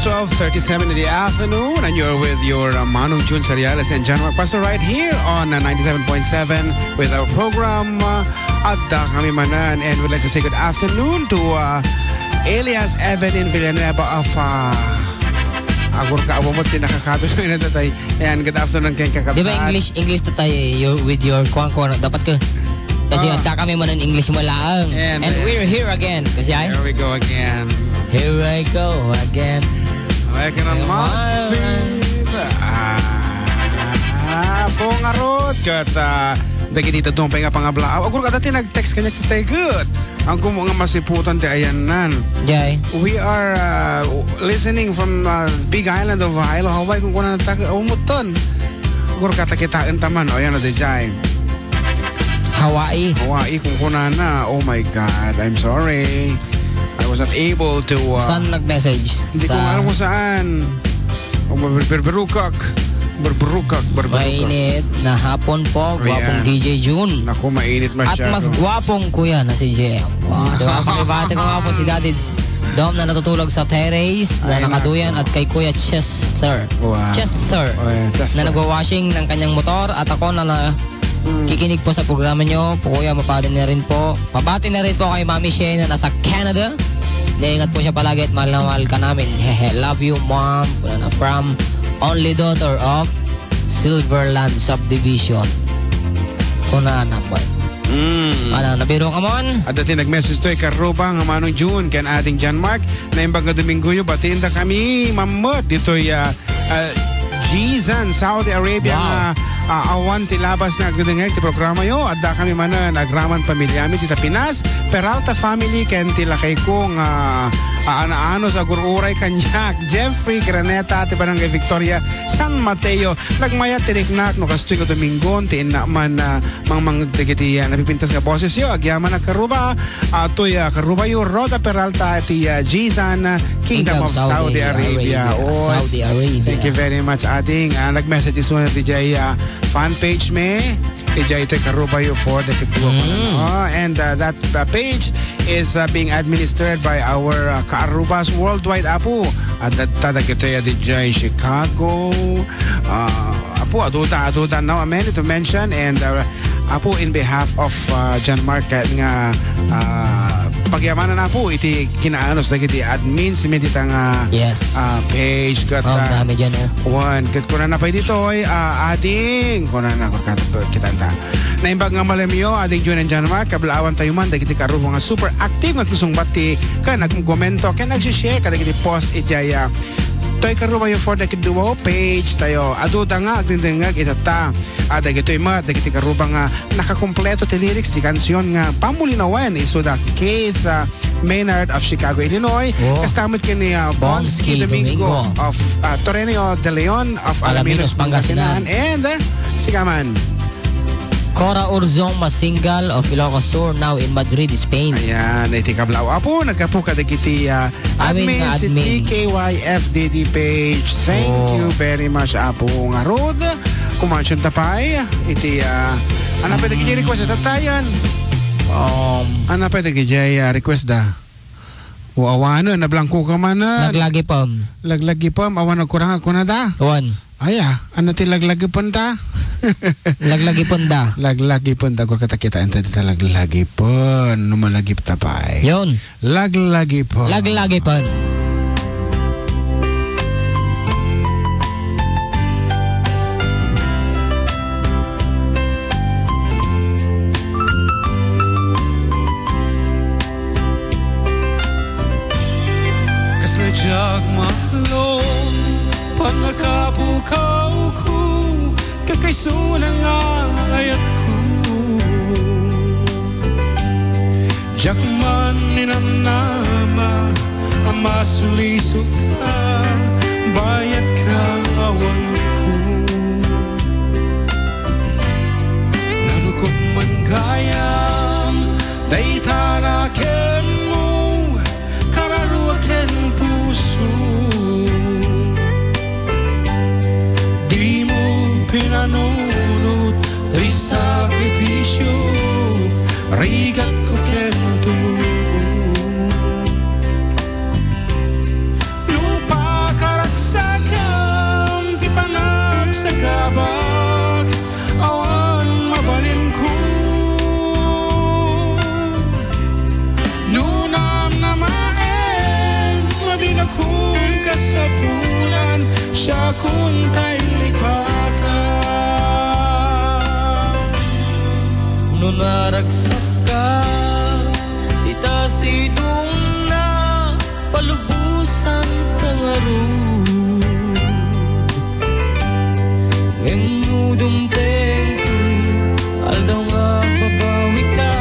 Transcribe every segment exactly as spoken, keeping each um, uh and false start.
twelve thirty-seven in the afternoon, and you're with your, uh, Manong Jun Sariales and John Mark Pastor right here on, uh, ninety-seven point seven with our program, uh, Adda Kami Manen. And we'd like to say good afternoon to, uh, Elias Evan in Villanueva of, uh, Agurka, awan mo, tinakakabi na tatay. Ayan, good afternoon, kayong Di ba kakabsat. English, English to tayo, eh, you, with your kuwan-kuwan, dapat ka, kasi Ah. Adda Kami Manen English mo laang. And, And uh, we're here again. Kasi ay, here we go again. Here I go again. Welcome on Come on. Monfib. Ah, po nga rod. Kat, ah, dagiti dadumpe nga pangabla. Aw, agur ka dati nag-text kanya, "Tay, good." Ang kumo nga masiputan ti ayannan. Jay. We are, uh, listening from, uh, Big Island of Hilo, Hawaii, kung kuna na taga, umuton. Agur ka ta kitaen taman. O, yan, o, di, Jay. Hawaii. Hawaii, kung kuna na. Oh my God, I'm sorry. I was not able to, uh, Saan nag-message? Hindi ko Sa alam kung saan. Oh, ber-, ber-, berukak. Berberukak, berberukak. Mainit na hapon po, Ayan. Gwapong D J June. Naku, mainit At masyado. Mas gwapong kuya na si J M. Wow, di ba? Pakibati ko nga po si Daddy Dom na natutulog sa terrace na Ay, nakaduyan naku. At kay Kuya Chester. Wow. Chester Oh, yeah, Chester. Na nagwa-washing ng kanyang motor at ako na, na Mm. kikinig po sa programa nyo. Po, Kuya, mabati na rin po. Mabati na rin po kay Mami Shea na nasa Canada. Naingat po siya palagi at mahal na mahal ka namin. Hehe, love you, Mom. Kuna na, from only daughter of Silverland Subdivision. Kuna na po. Mm. Ano, nabiro ka, Mon? At dati nag-message to, ikaruba nga Manong June, ken Ading John Mark, naimbag nga Domingoyo, batiin da kami, mammet, ditoy, ah, ah, Jizan, Saudi Arabia, Wow. nga, ah, awan ti labas nga agdengngeg ti programa yo. Adda kami manen, agraman pamilyami, ti Tapinas, Peralta family, ken ti lakay ko nga, ah, aano-ano, agur-uray kaniak, Jeffrey Graneta, ti Barangay Victoria, San Mateo. Nagmayat ti riknak, no kastoy nga Domingo, ti inna man, ah, mangmang dagiti, ah, napipintas nga boses yo. Agyaman a karuba, ah, toy, ah, karuba yo, Rhoda Peralta, ti, ah, Jizan, ah, Kingdom Kingdom of Saudi Saudi Arabia. Arabia. Oh, Saudi Arabia. Thank you very much, ading. Ah, nag-message isuna ti jay, ah, fan page mi. Ijay itoy karuba yo for the kedua. Mm. Oh, and, ah, that, ah, page is, ah, being administered by our, ah, kaarubas worldwide, Apo. At that, dagitoy, ah, di jay Chicago, ah, Apo, aduda, aduda now, a many to mention, and, uh, Apo, in behalf of, uh, John Mark, uh, nga, uh, pagyamanan, Apo, iti kinaanos dagiti admin, si Medita nga, Yes. uh, page, kat, Oh, uh, dami dyan, oh. One, kat kuna na pay ditoy, uh, ading, kuna na, kat, kita ta. Naimbag nga malamyo, ading June and John Mark, kablaawan tayo man, dagiti karubo nga super active, nga kusungbat ti, kan, nagkomento, kan, nagsishare, kadagiti post, iti, uh, Toy karuba yo for the Kiduo page tayo. Aduda nga agdengdengngeg itatta. A dagitoy met dagiti karuba nga nakakompleto ti lyrics ti kansion nga Pamulinawen isu da Keith, ah, Maynard of Chicago, Illinois. Oh. Kasta met ken ni, ah, Bonsky Bonsky Domingo Domingo. Of, ah, Torreño de Leon of Alaminos, Alaminos, Pangasinan. Pangasinan. And, ah, sigaman. Cora Urzong Masingal of Ilocos Sur, now in Madrid, Spain. Ayan, iti kablaaw. Apo, naggapu kadagiti, ah, Amin admin nga si admin. T K Y F D D page. Thank Oh. you very much, Apo nga Rod. Kumansion ta pay iti, ah, ano pay dagiti Mm. request itattayan? Um, Ano pay dagiti, ah, request da? O awanen, nablangko ka man, ah. Laglagipem. Laglagipem, awan nagkurang, kuna da? Awan. Aya, ano ti laglagipenta? Laglagipenda. Laglagipenda, agur kata kita enta dita laglagipen. No malagip ta pay. Yun. Laglagipen. Laglagipen. Kasla diak maklon, pangakapukawko, kakaisuna nga ayatko. Diak man ninamnama a masulisokka, bayat ka awanko. Narukop man gayam, dayta nakenmo, kararua ken puso. Dimo pinanunot toy sakripisio, rigatko ken tuo. No No naragsak ka, ita sidongna, palubosan ka ngarud. Ngem no dumteng ti aldaw nga babawi ka,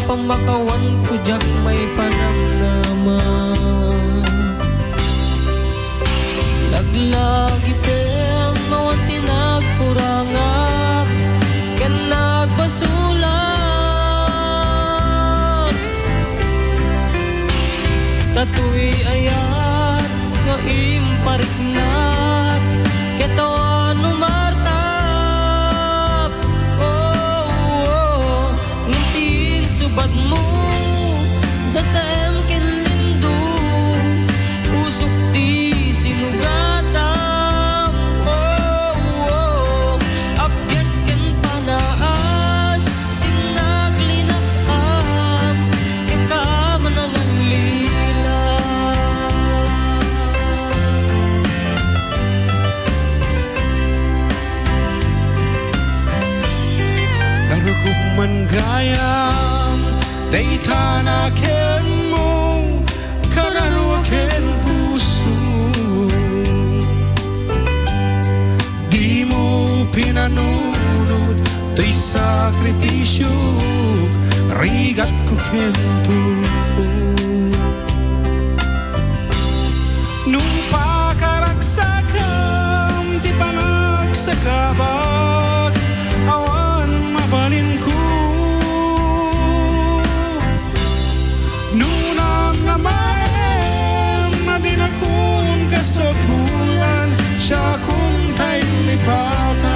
pamakawan ko diak maipanamnama. Laglagipem awan ti nagkurangak ken nagbasolak. Datoy ayat nga impariknak ket awan umartap. Oh, oh. Ngem ti insubatmo, dasem ken lindus, pusok ti sinugatam. Oh, oh, appias ken panaas, ti naglinakam, ken kamanangan lila. Narukop man gayam, dayta nakenmo, kanaruken puso. Dimo pinanunot toy sakripisio, rigatko kento. No pakaragsakem ti panagsakabak, awan mabalinko. No namnamaem a dinakon kasapulan, siakon tay lipatan.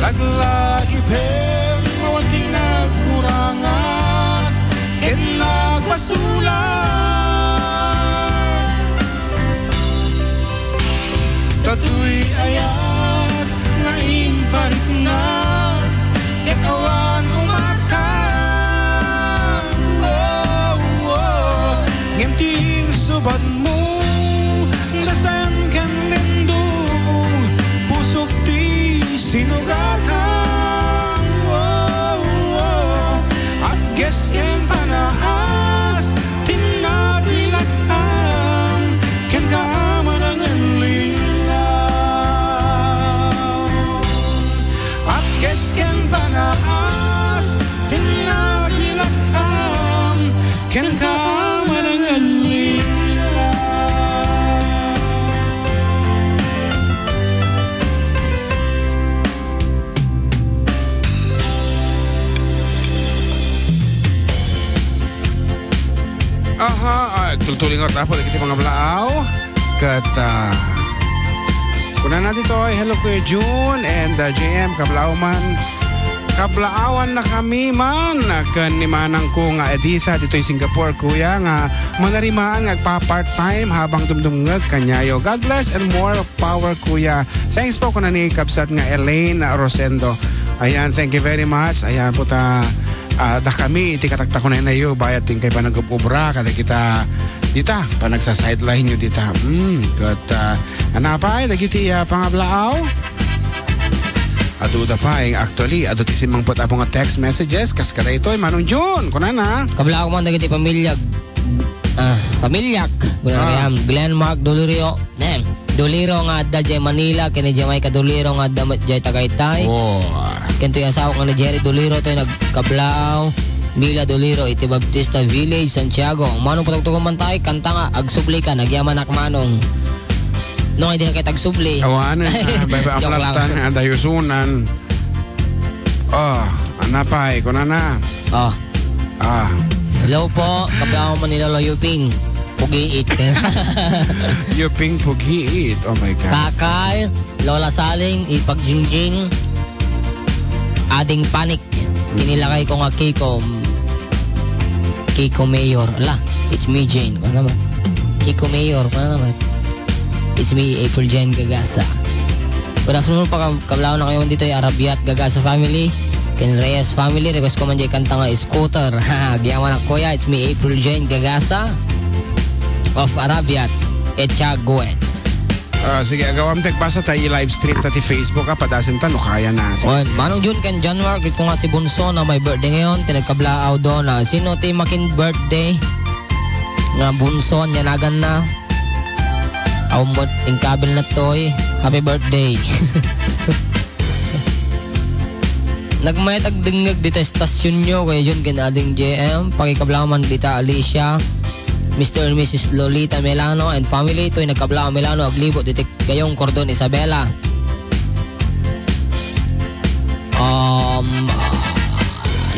Laglagipem awan ti nagkurangak ken nagbasolak. Datoy ayat nga impariknak, ket awan umartap. Oh, oh. Ngem ti insubatmo, dasem ken lindung, pusok ti sinugatam. Oh, oh. Appias ken panaas, ti naglilakam, ken kamanangan lila. Appias ken panaas, ti naglilakam, ken kamanangan lila. Aha, ah, tultuloy nga tapos dagiti pangablaaw. Ket, ah, kunana ditoy, "Hello, Kuya Jun and, ah, J M, kablaaw man. Kablaawannakami man ken ni manangko nga Editha ditoy Singapore, Kuya, nga manarimaan nga agpa-part-time habang dumdumngeg kaniayo. God bless and more power, Kuya." Thanks po, kuna ni kabsat nga Elaine Rosendo. Ayan, thank you very much. Ayan po ta, ah, dakami iti kataktakunayo, bayat ti inkay panagub-ubra, kada kita dita, panagsa-sideline nyo dita. Hmm, ket, ah, anapay, dagiti, ah, pangablaaw? Adu da pay, actually, adu ti simmangpet a punga text messages, kas kadaytoy, Manong Jun, kunana. Kablaaw man dagiti pamilya, ah, pamilyak, kunana Ah. kayam, Glenn Mark Dolirio, nem, Doliro nga adda jay Manila, ken ni Jamaica Doliro nga adda met jay Tagaytay. Wow. Ken toy asawa nga ni Jerry Doliro, toy nagkablaaw, Mila Doliro, iti Baptista Village, Santiago. Manong patugtugon man tay, kanta nga, Agsubli ka, nagyamanak Manong. No, hindi na kita agsubli. Awanen, ah, bebe Joke lang. Amlatan, ah, dayusunan. Oh, anapay, kunana. Oh. Ah. Hello po, kablaaw man ni Lolo Yuping. Pugiit. Yuping Pugiit. Oh my God. Kakay, Lola Saling, Ipagjingjing, Ading Panik, kinilakay ko nga Kiko, Kiko Mayor. Ala, it's me, Jane. Ano naman? Kiko Mayor. Ano naman? It's me, April Jane Gagasa. Good afternoon, pa-, kablaaw na kayo dito, yung Arabiat Gagasa family. Ken Reyes family, request ko man jay kanta nga Scooter. Ha, agyaman ak, kuya. It's me, April Jane Gagasa of Arabiat, Echagüe. Ah, sige, agawam ti agbasa ta i-live stream ta ti Facebook, ah, padasen ta no kaya na. Sige, Wen, sige. Manong Jun ken John Mark, ket kung nga si Bunso na may birthday ngayon, ti nagkablaaw do na. Sino ti makin birthday? Nga Bunso, nya nagan na. Aw mo, tingkabil na toy. Happy birthday. Nagmayat agdengngeg dita estasyonyo, Kuya Jun ken Ading J M. Pakikablaman dita Alicia, Mister and Missus Lolita Milano and family. Toy nagkablaaw Milano, aglibot dita Gayong Cordon Isabela. Um,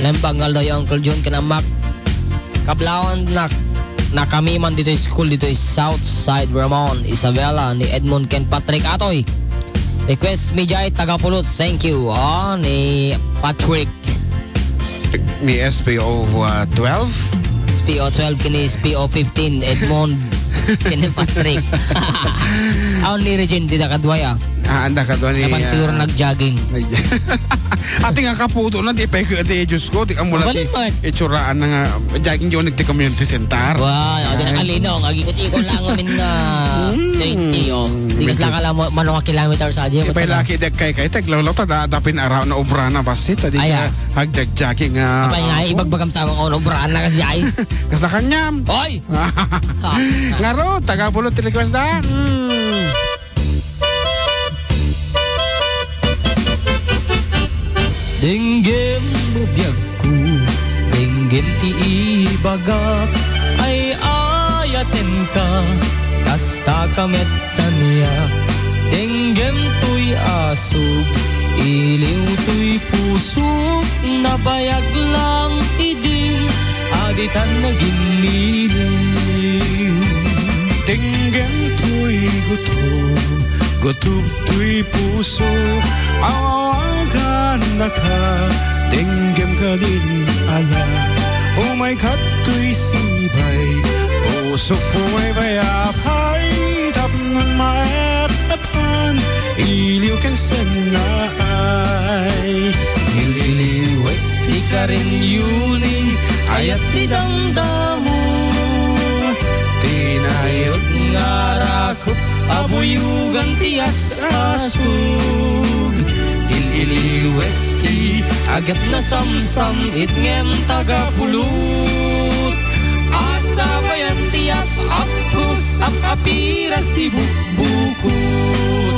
naimbag nga aldaw, Uncle Jun ken Ammak. Kablawan na, na kami man ditoy school ditoy South Side Ramon, Isabela, ni Edmond ken Patrick Atoy. Request, Mijay, taga Pulot. Thank you. Oh, ni Patrick. Ni S P O, uh, twelve? S P O twelve kini S P O fifteen, Edmond. Kini Patrick. Aw, ni Regine, dida kadwaya. Ah, anda kadwa ni, Napan siguro ah, nag-jogging. Nag- Ati nga kaputo na, di pa ik-, di, Diyos ko, di ka mula Mabalin ti man. Itsuraan na nga, jogging yun, nagti community center. Wow, adi na Ay. Kalino, nga ikot-ikot lang amin nga Mm. twenty, oh. Di kas Medyo lang kala mo, mano nga kilometer sa adia, Ipay mataba. Laki, di kay, kay, taglawlaw, ta, da, dapin araw na obra na, basit, adi Ay, ka, ah. Hagjagjagi nga. Apay nga, ibagbagam sa mga obra na kasi ay. Kasa kanyam. Oy! Ngaro, taga Pulot ti request da. Mm. Denggem no biagko, denggem ti ibagak, ay-ayatenka, kastaka met kaniak. Denggem toy asug, iliw toy pusok, nabayag lang idin, a ditan naginniliw. Denggem toy gutom, gutom toy puso, awawagannaka, denggem kadin ala. Umay kadtoy sibay, pusok pumaybay apay, tapno maep-epan, iliw ken sennaay. Ililiwek ti karinyo ni ayat ti damdamo, ti nairut nga arak Abuyogan ti as-asug, il-iliwek ti agat nasamsam it ngem taga Pulot. Asabayan ti ap-, aprus, ap-apiras ti bukbukot.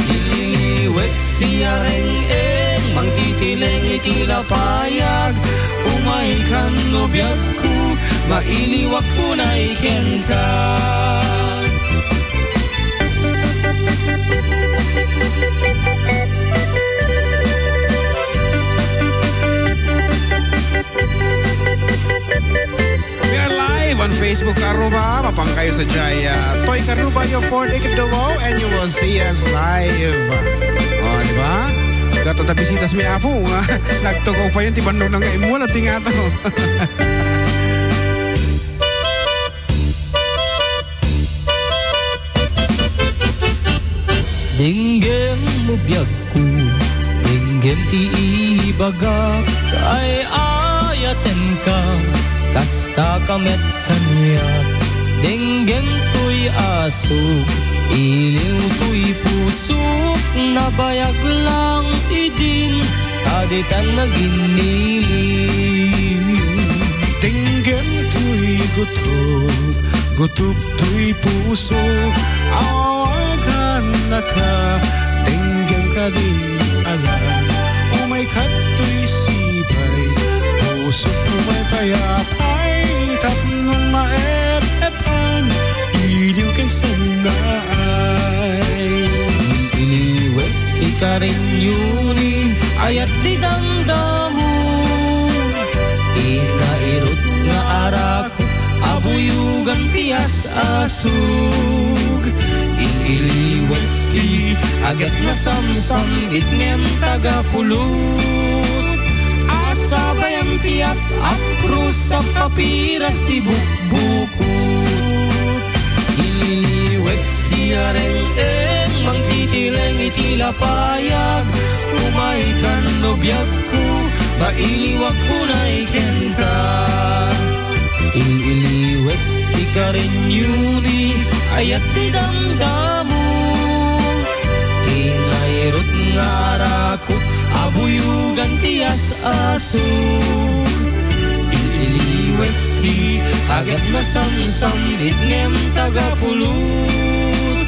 Il-iliwek ti areng-eng, mangtitileng iti lapayag. Umaykan no biagko, mailiwak unay kenka. We are live on Facebook, Karuba. Mapankayo sa Jaya Toy Karuba, your fourth Ikiduo, and you will see us live. O, di ba? Gata da bisitas mi apo. Nagtugaw pa yun, ti bandog na nga imula, ti nga to. Denggem no biagko, denggem ti ibagak, ay-ayatenka, kastaka met kaniak. Denggem toy asuk, iliw toy pusok, nabayag lang idin, a ditan naginniliw. Denggem toy gutom, gutom toy pusok, awagannaka, denggem kadin ala. Umay kadtoy sibay, pusok, umay pay apay, tapno maep-epan, iliw ken sennaay. Iliwek ti karinyo ni ayat ti damdamo, ti nairut nga arak, abuyogan ti as-asug. Il-iliwek ti agat nasamsam it ngem taga Pulot. Asabayan ti ap-, aprus, ap-apiras ti bukbukot. Ililiwek ti areng-eng, mangtitileng iti lapayag. Umaykan no biagko, mailiwak unay kenka. Il-iliwek ti karinyo ni ayat ti damdamo. Irut nga arakup a buyogan ti as-asuk. Il-iliwek ti agyat nasamsam it ngem tagapulot.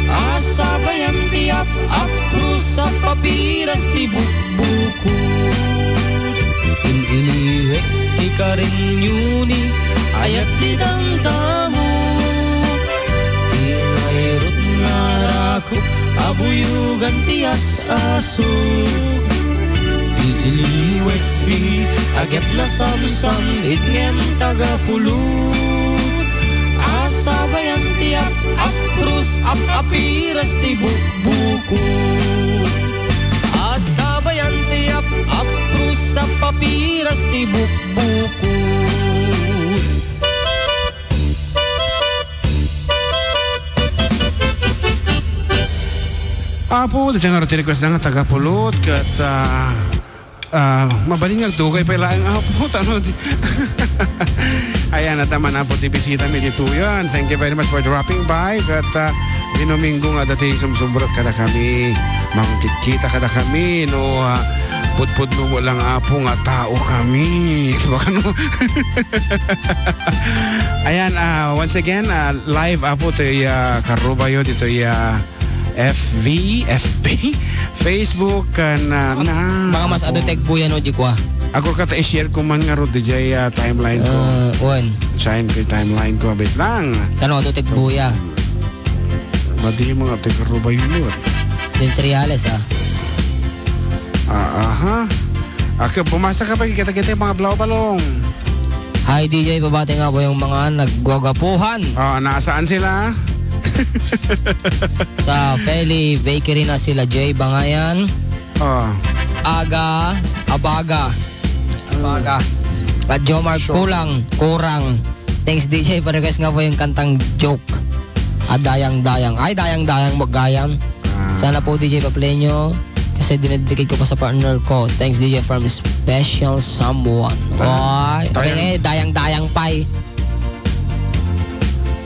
Asabayan ti ap-aprus a papiras ti bukbukot. Il-iliwek ti karinyo ni ayat ti dangdamok. Ti nairut nga arakup a buyogan ti as-asuk. Il-iliwek ti agyat nasamsam it ngem tagapulot. Asabayan ti ap-aprus a papiras ti bukbukot. Asabayan ti ap-aprus a papiras ti bukbukot. Apo, dayta ngarud ti request na nga tagapulot, ket, ah, ah, mabalin nga agdugay pay laeng, Apo, tano di-, ayan, adda man, Apo, ti bisita mi ditoy. Thank you very much for dropping by, ket, ah, Dinomingo nga adda ti sumsubrot kadakami, mangkitkita kadakami, no, ah, pudpudno mo lang, Apo, nga tao kami. Baka no? Ayan, ah, once again, ah, live, Apo, ti, ah, karubayo ditoy, ah, F B, F B, Facebook, kan, ah, na, mga mas adu ti agbuya no, di ko, ah. Agurka ta i-share ko man ngarud diay, ah, timeline ko. Ah, wen. Share ko timeline ko, wait lang. Kano adu ti agbuya? Madi mo nga ti karubayo, Lord. Del Triales, ah. Ah, aha. Aka, pumasa ka pa, kita, kita, mga balaw-balong. Hi, D J, pabati nga po yung mga nagwagapuhan. Ah, nasaan sila? Sa Feli Bakery na sila, Jay Bangayan. Ah. Aga, abaga. Abaga. At Jomar, sure. Kulang, kurang. Thanks, D J. Pa-request nga po yung kantang Joke. Ah, Dayang-dayang. Ay, dayang-dayang, magayam. Ah. Sana po, D J, pa-play nyo. Kasi dinedicate ko pa sa partner ko. Thanks, D J, from special someone. Ah, ay, dayang. Ay, dayang-dayang pay.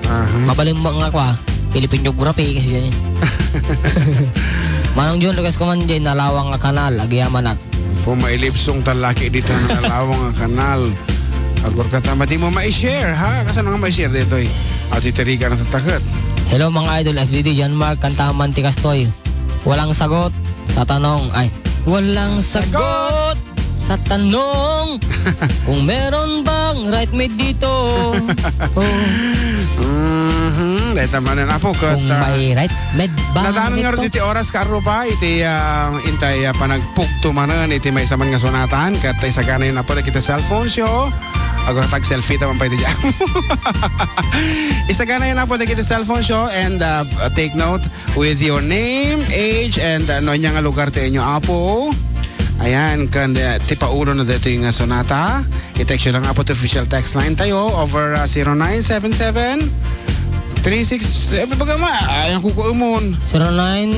Aha. Mabalin mo nga kwa. Philippine Geography kasi yan eh. Manong Jun, request ko man dyan, Nalawang nga kanal. Agyamanak. Pumailipsong talaki dito ng Nalawang nga kanal. Agurka ta, madi mo ma-share, ha? Kasano nga ma-share dito, eh? At itirigan ang tatakat. Hello, mga idol, F D D, John Mark, kanta man ti kastoy. Walang sagot sa tanong. Ay, walang sagot sa tanong kung meron bang right made dito. Oh. Mhm, dahil tama na, Apo, kat, kung ah, may right made ba nadanon nga dito? Iti oras, karuba, iti, ah, intay, ah, panagpugto manen iti maysa man nga sonatan, kat isagana yun, Apo, dagiti cellphone show. Agurtag selfie ta man pay iti diak. Isagana yun, Apo, dagiti cellphone show, and, ah, take note, with your name, age, and, uh, no ania nga lugar ti inyo, Apo. Ayan, kan, uh, ti paulo na daytoy nga sonata. I-text nyo lang, Apo, ti official text line tayo over, uh, zero nine seven seven three six, eh, baga ma, ayan, kukuumon. Hmm. Zero nine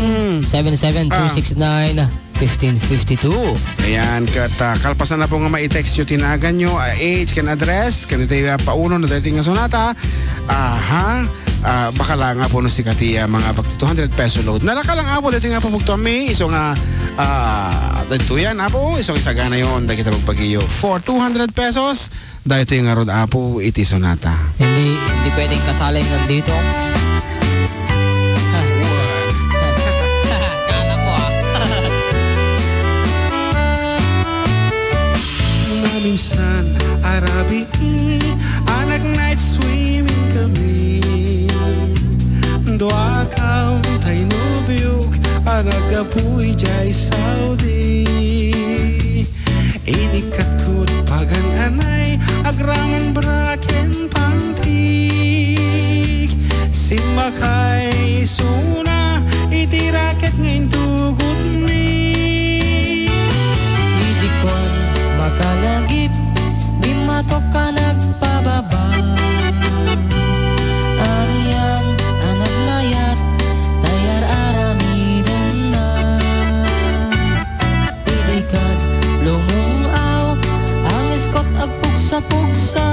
seven seven two six nine fifteen fifty-two. Ayan, kat, ah, kalpasan na po nga ma-text nyo ti nagan nyo, ah, age, ken address, ken iti, ah, paulo na daytoy nga sonata. Aha. Ah, bakala nga po no sika ti, ah, mga pag two hundred peso load. Nalaka lang, Apo, daytoy nga pupugtuanmi, isu nga, ah, daytoy yan, Apo, isu nga isagana yon, dagita pagpagiyo. For two hundred pesos, daytoy ngarud, Apo, iti sonata. Hindi, hindi pwedeng kasali nandito. Kala ko, ah. Maminsan, arabi, anak night swimming kami. Dua kam tay nobiok, anak gapu idiay Saudi. Inikkat ko't pagan-anay, agraman bra ken pantik. Simmakay isuna iti raket nga intugotmi. Idi kuan, makalagip, bimmatok a nagpababa. Anian a naglayat, tay ar-aramidenna. Idi kad lumung-aw, angeskot agpugsa-pugsa.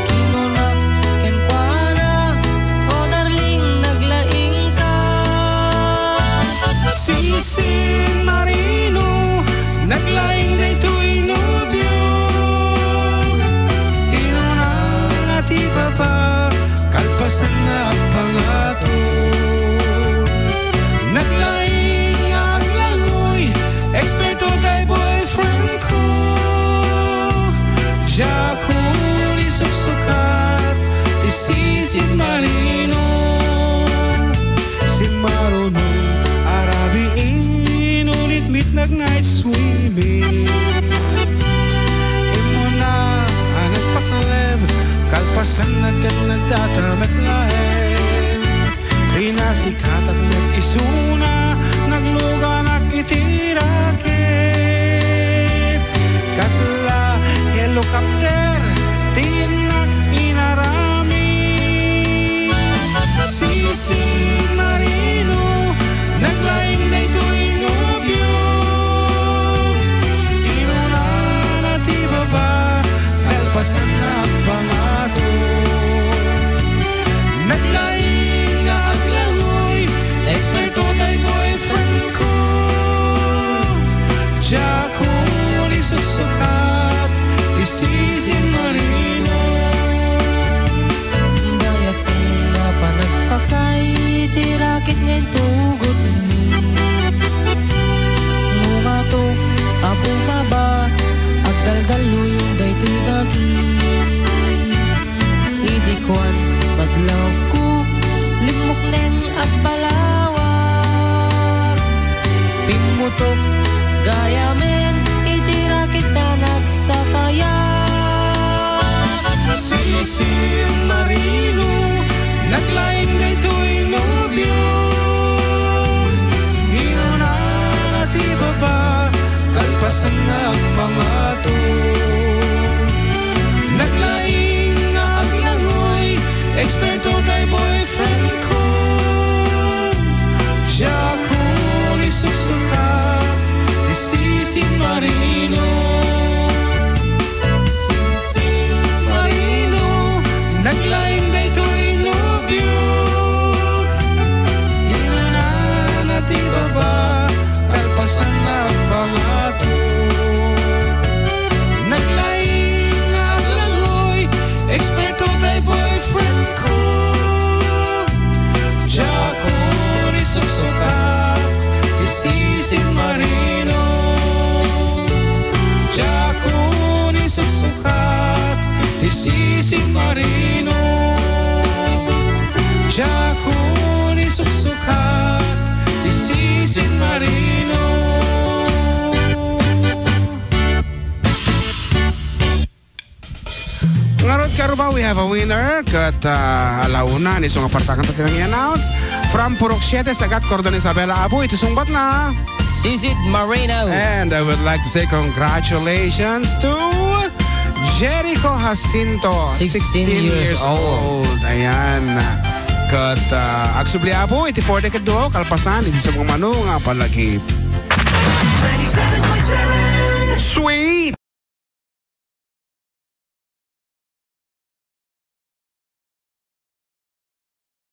Kinunak kenkuana, "O darling, naglaingka." Sin Marino, naglaing daytoy nobio. Inunana ti baba, kalpasanna agpangato. Naglaing nga aglangoy, eksperto tay boyfriend ko. Diakon isuksukat ti sisid Marino. Si Marino arabi inulit met nag-night swimming. Immuna a nagpakleb, kalpasanna ket nagdata met laeng. Pinasikatak met isuna, nagluganak iti raket. Kasla helicopter ti innak inaramid. Sisin Marino, naglaing daytoy nobio. Inunana ti baba, kalpasanna agpangato. Naglaing nga aglangoy, eksperto tay boyfriend ko. Diakon isuksukat ti sisin Marino. Bayat nga panagsakay ti raket nga intugotmi. Ngumato a bumaba, agdaldalluyon daytoy bagi. Idi kuan, madlawko, limmuknen agbalawag. Pimmutok gayamen iti raket a nagsakayan. Sisin Marino, naglaing daytoy nobio. Inunana ti baba, kalpasanna agpangato. Naglaing nga aglangoy, eksperto tay boyfriend ko. Diakon isuksukat ti sisin Marino. Sisin Marino, naglaing daytoy nobio. Inunana ti baba, kalpasanna agpangato. Naglaing nga aglangoy, eksperto tay boyfriend ko. Diakon isuksukat ti sisin Marino. Diakon isuksukat ti sisin Marino. Diakon isuksukat ti sisin Marino. Ngarud, Karuba, we have a winner. Ket, ah, ala una, isu nga partakanta ti mangi-announce. From Purok Siete, Sagat, Cordon Isabela, Abu, iti sungbatna. Sisid Marino. And I would like to say congratulations to Jericho Jacinto, sixteen years old. Ayan. Ket, ah, agsubli, Abu, iti four decade duo, kalpasan, iti subong mano nga palagip.